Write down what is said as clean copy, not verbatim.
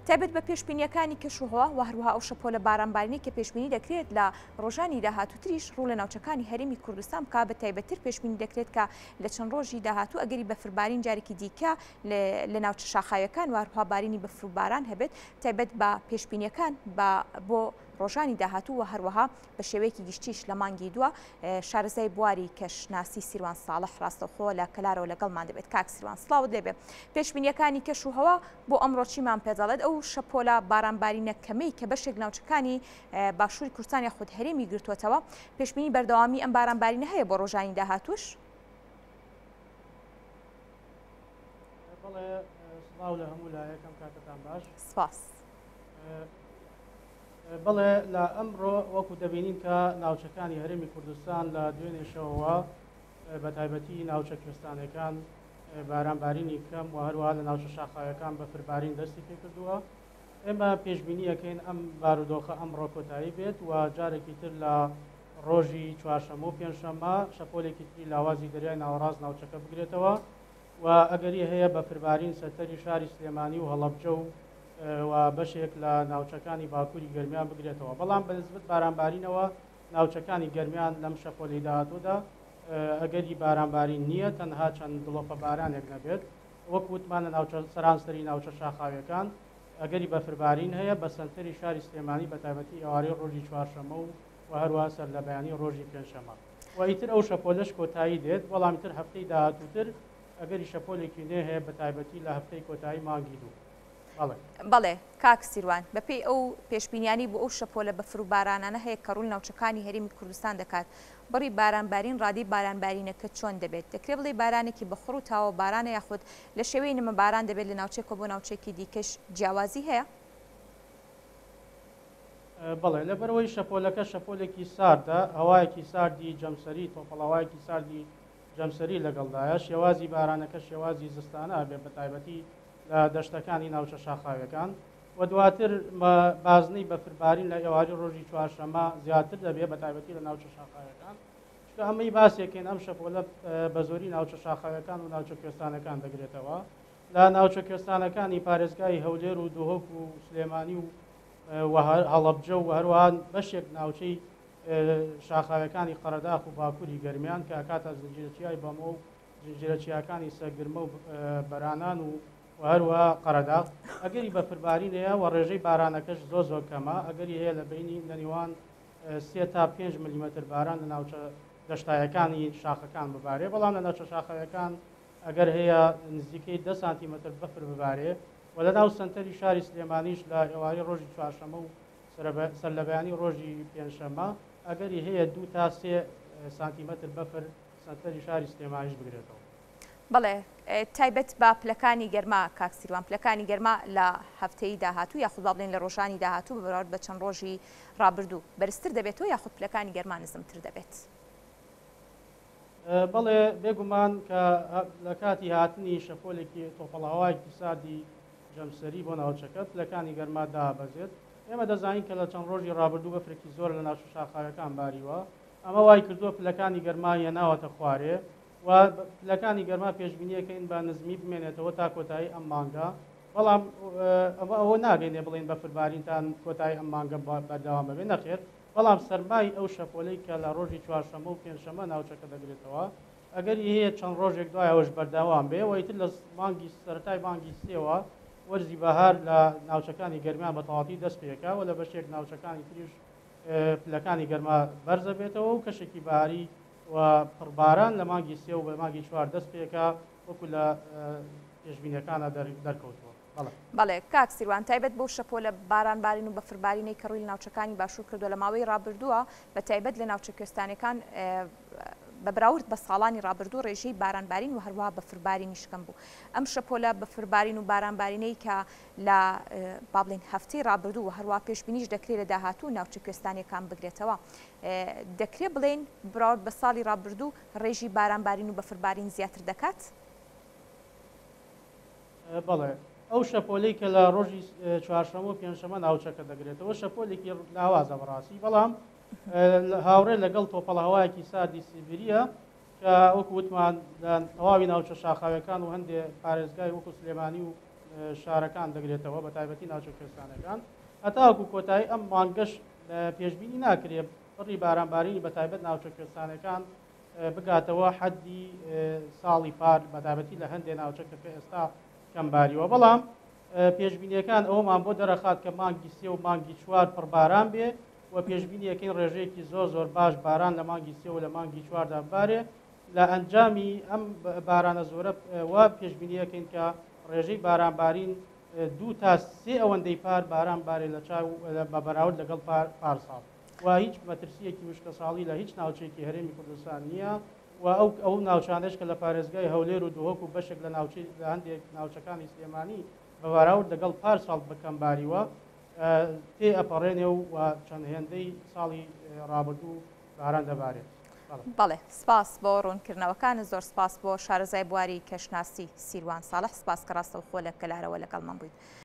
تایبەت بە پێشبینییەکانی کەشوهەوا و هەروەها ئەو شەپۆلە بارانبارینەی کە پێشبینی دەکرێت لە ڕۆژانی داهاتووتریش ڕوو لە ناوچەکانی هەرێمی کوردستان بکا، بە تایبەتتر پێشبینی دەکرێت کە لە چەند ڕۆژی داهاتوو ئەگەری بەفربارین جارێکی دیکە لە ناوچە شاخاویەکان و هەروەها بارینی بەفر و باران هەبێت، تایبەت بە پێشبینییەکان بە بۆ ڕۆژانی داهاتوو و هەروەها بە شێوەیەکی گشتیش لە مانگی دووە شارەزای بواری کەشناسی سیروان ساڵح ڕاستەوخۆ لە کەلارەوە لەگەڵمان دەبێت. کاک سیروان سڵاوت لێبێ، پێشبینییەکانی کەش و هەوا بۆ ئەمڕۆ چیمان پێدەڵێت؟ ئەو شەپۆلە بارانبارینە کەمەی کە بەشێک ناوچەکانی باشووری کوردستان یاخود هەرێمی گرتووەتەوە، پێشبینی بەردەوامی ئەم بارانبارینە هەیە بۆ ڕۆژانی داهاتووش؟ بەڵێ سڵاو لە هەموو لایەک، ئەم کاتەتان باش. سپاس. بەڵێ لە ئەمڕۆ وەکو دەبینین کە ناوچەکانی هەرێمی کوردستان لە دوێنێ شەوەوە بە تایبەتی ناوچە کوێستانەکان باران بارینی کەم و هەروەها لە ناوچە شاخاویەکان بەفر بارین دەستی پێکردووە. ئێمە پێشبینی ئەکەین ئەم بارودۆخە ئەمڕۆ کۆتایی بێت و جارێکی تر لە ڕۆژی چوارشەممە و پێنجشەممە شەپۆلێکی تری لاوازی دەریای ناوەڕاست ناوچەکە بگرێتەوە و ئەگەری هەیە بەفربارین سەنتەری شاری سلێمانی و هەڵەبجە و و بەشێک لە ناوچەکانی باکووری گەرمیان بگرێتەوە، بەڵام بە نسبەت بارانبارینەوە ناوچەکانی گەرمیان لەم شەپۆلەی داهاتوودا ئەگەری بارانبارین نییە، تەنها چەند دڵۆپە بارانێک نەبێت. وەک وتمان لە ناوچە سەرانسەری ناوچە شاخاویەکان ئەگەری بەفربارین هەیە، بە سەنتەری شاری سلێمانی بە تایبەتی ئێوارەی ڕۆژی چوارشەممە و و هەروەها سەرلەبەیانی ڕۆژی پێنجشەممە و ئیتر ئەو شەپۆلەش کۆتایی دێت، بەڵام ئیتر هەفتەی داهاتووتر ئەگەری شەپۆلێکی نوێ هەیە بە تایبەتی لە هەفتەی کۆتایی مانگی دوو. بەڵێ. بەڵێ کاک سیروان، بەپێی ئەو پێشبینیانەی بۆ ئەو شەپۆلە بەفر و بارانانە هەیە کە ڕوو لە ناوچەکانی هەرێمی کوردستان دەکات، بڕی بارانبارین ڕادەی بارانبارینەکە چۆن دەبێت؟ دەکرێت بڵێی بارانێکی بەخوڕ و تاوە بارانە یاخود لە شێوەی نمە باران دەبێت لە ناوچەیەکەوە بۆ ناوچەیەکی دیکەش جیاوازی هەیە؟ بەڵێ، لەبەرئەوەی شەپۆلەکە شەپۆلێکی ساردە، هەوایەکی ساردی جەمسەری، تۆپەڵهەوایەکی ساردی جەمسەری لەگەڵدایە، شێوازی بارانەکە شێوازی زستانە ئەبێت بەتایبەتی لە دەشتەکانی ناوچە شاخاویەکان و دواتر بازنەی بەفربارین لە ئێواری ڕۆژی چوارشەممە زیاتر دەبێت بە تایبەتی لە ناوچە شاخاویەکان چونکە ئەمەی باسێکین ئەم شەپۆلە بە زۆری ناوچە شاخاویەکان و ناوچە کوێستانەکان دەگرێتەوە لە ناوچە کوێستانەکانی پارێزگای هەولێر و دهۆک و سلێمانی و هەڵەبجە و هەروەها بەشێک ناوچەی شاخاویەکانی قەرەداخ و باکووری گەرمیان کە ئەکاتە زنجیرە چیای بەمۆ و زنجیرە چیاکانی سەگرمە و بەرانان و و هەروەها قەرەداغ ئەگەری بەفربارین هەیە و ڕێژەی بارانەکەش زۆر زۆر کەمە، ئەگەری هەیە لە بەینی لە نێوان سێ تا پێنج ملیمەتر باران لە ناوچە دەشتایەکانی شاخەکان ببارێ، بەڵام لە ناوچە شاخاویەکان ئەگەر هەیە نزیکەی دە سانتیمەتر بەفر ببارێ و لە ناو سەنتەری شاری سلێمانیش لە ئێوارەی ڕۆژی چوارشەممە و سەرلەبەیانی ڕۆژی پێنجشەممە ئەگەری هەیە دوو تا سێ سانتیمەتر بەفر سەنتەری شاری سلێمانیش بگرێتەوە. بەڵێ تایبەت بە پلەکانی گەرما کاک سیروان پلەکانی گەرما لە هەفتەی داهاتوو یاخود با بڵێین لە ڕۆژانی داهاتوو بە بەراورد بە چەند ڕۆژی ڕابردوو بەرزتر دەبێتەوە یاخود پلەکانی گەرما نزمتر دەبێت؟ بەڵێ بێگومان کە لە کاتی هاتنی شەپۆلێکی تۆپەڵهەوایەکی ساردی جەمسەری بۆ ناوچەکە پلەکانی گەرما دابەزێت ئێمە دەزانین کە لە چەند ڕۆژی ڕابردوو بەفرێکی زۆر لە ناوچە شاخاویەکان باریوە ئەمە وای کردووە پلەکانی گەرما هێناوەتە خوارێ و پلەکانی گەرما پێشبینیەکەین بە نزمی بمێنێتەوە تا کۆتایی ئەم مانگە، بەڵام ئەمە ئەوە ناگەینێ بڵێین بەفربارین تا کۆتایی ئەم مانگە بەردەوام ئەبێ، نەخێر، بەڵام سەرمای ئەو شەپۆلەی کە لە ڕۆژی چوارشەممە و پێنجشەممە ناوچەکە دەگرێتەوە ئەگەری هەیە چەند ڕۆژێک دوای ئەوەش بەردەوام بێ و ئیتر لە مانگی سەرەتای مانگی سێوە وەرزی بەهار لە ناوچەکانی گەرمیان بە تەواوەتی دەست پێکا و لە بەشێک ناوچەکانی تریش پلەکانی گەرما بەرزەبێتەوە و کەشێکی بەهاری و پڕباران لە مانگی سێ و بە مانگی چوار دەست پێکا وەکو لە پێشبینیەکانا دەرکەوتووە. بەڵێ. بەڵێ کاک سیروان تایبەت بەو شەپۆلە باران بارین و بەفر بارینەی کە ڕووی لە ناوچەکانی باشوور کردووە لە ماوەی ڕابردووە بە تایبەت لە ناوچە کوێستانیەکان بە بەراورد بە ساڵانی ڕابردوو ڕێژەی باران بارین و هەروەها بەفر بارینیش کەم بوو ئەم شەپۆلە بەفر بارین و باران بارینەی کە لە با بڵێین هەفتەی ڕابردوو و هەروەها پێشبینیش دەکرێت لە داهاتوو ناوچە کوێستانیەکان بگرێتەوە دەکرێت بڵێین بەراورد بە ساڵی ڕابردوو ڕێژی باران بارین و بەفر بارین زیاتر دەکات؟ بەڵێ ئەو شەپۆلەی کە لە ڕۆژی چوارشەممە و پێنجشەممە ناوچەکە دەگرێتەوە شەپۆلێکی لاوازە بەڕاستی بەڵام هاوڕێ لەگەڵ تۆپەڵ هەوایەکی ساردی سیبریە کە وەکو وتمان لە تەواوی ناوچە شاخاویەکان و هەندێ پارێزگای وەکو سلێمانی و شارەکان دەگرێتەوە بە تایبەتی ناوچە کوێستانەکان هەتاوەکو کۆتایی ئەم مانگەش پێشبینی ناکرێ بڕی بارانبارینی بە تایبەت ناوچە کوێستانەکان بگاتەوە حەدی ساڵی پار بە تایبەتی لە هەندێ ناوچە کە ئێستا کەم باریوە بەڵام پێشبینیەکان ئەوەمان بۆ دەرەخات کە مانگی سێ و مانگی چوار پڕباران بێ و پێشبینیەکەین ڕێژەیەکی زۆر زۆر باش باران لە مانگی سێ و لە مانگی چواردا ببارێ لە ئەنجامی ئەم بارانە زۆرە وا پێشبینیەکەین کە ڕێژەی بارانبارین دوو تا سێ ئەوەندەی پار باران بارێ لە چاو بە بەراورد لەگەڵ پار پارساڵ و هیچ مەترسیەکی وشکەساڵی لە هیچ ناوچەیەکی هەرێمی کوردستان نییە و ئەو ئەو ناوچانەش کە لە پارێزگای هەولێر و دهۆک و بەشێک لە ناوچەی لە هەندێک ناوچەکانی سلێمانی بە بەراورد لەگەڵ پار ساڵ بەکەم باریوە تێ ئەپەڕێنێ و چەند هێندەی ساڵی ڕابردوو باران دەبارێت. بەڵێ سپاس بۆ ڕوونکردنەوەکانت، زۆر سپاس بۆ شارەزای بواری کەشناسی سیروان ساڵح، سپاس کە ڕاستەوخۆ لە کەلارەوە لەگەڵمان بوویت.